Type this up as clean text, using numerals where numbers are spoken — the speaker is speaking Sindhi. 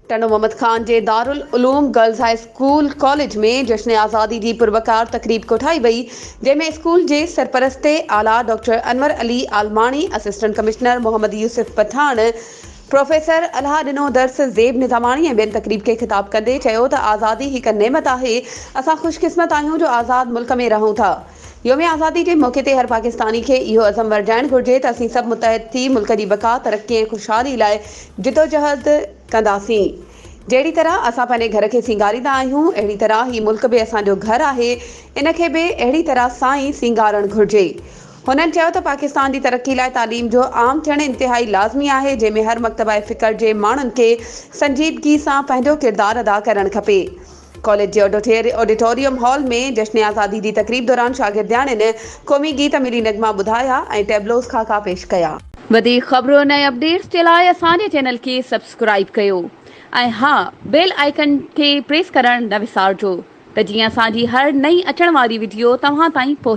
ٽنڊو محمد خان جي Darul Uloom girls high school college ۾ جشن آزادي جي پروقار تقريب ڪوٺائي وئي، جنهن ۾ اسڪول جي سرپرست اعليٰ doctor Anwar Ali Almani, assistant commissioner Muhammad Yousuf Pathan, professor Allahi Dino Dars, Zeb Nizamani ۽ ٻين تقريب کي خطاب ڪندي چيو ته آزادي هڪ نعمت آهي، اسان خوش قسمت آهيون جو آزاد ملڪ ۾ رهون ٿا. يوم آزادي جي موقعي تي هر پاڪستاني کي اهو عزم ورجائڻ گهرجي ته اسين سڀ متحد ٿي ملڪ جي بقا، ترقي ۽ خوشحالي لاء جدوجهد ڪنداسين. جهڙي طرح اسان پنهنجي گهر کي سينگاريندا آهيون، اهڙي طرح هي ملڪ به اسان جو گهر آهي، ان کي به اهڙي طرح سان ئي سينگارڻ گهرجي. هنن چيو ته پاڪستان جي ترقي لاء تعليم جو عام ٿيڻ انتهائي لازمي آهي، جنهن ۾ هر مڪتبه فڪر جي ماڻهن کي سنجيدگي سان پنهنجو ڪردار ادا ڪرڻ کپي. ڪاليج جي آڊيٽوريم هال ۾ جشن آزادي جي تقريب دوران شاگردياڻين قومي گيت ملي نغما ٻڌايا ۽ ٽيبلوز خاڪا پيش ڪيا. وڌيڪ خبرن ۽ اپڊيٽس جي لاء اسان جي چينل کي سبسڪرائيب ڪيو ۽ ها بيل آئيڪن کي پريس ڪرڻ نه وسارجو ته جيئن اسان جي هر نئين اچڻ واري وڊيو توهان تائين پهچي.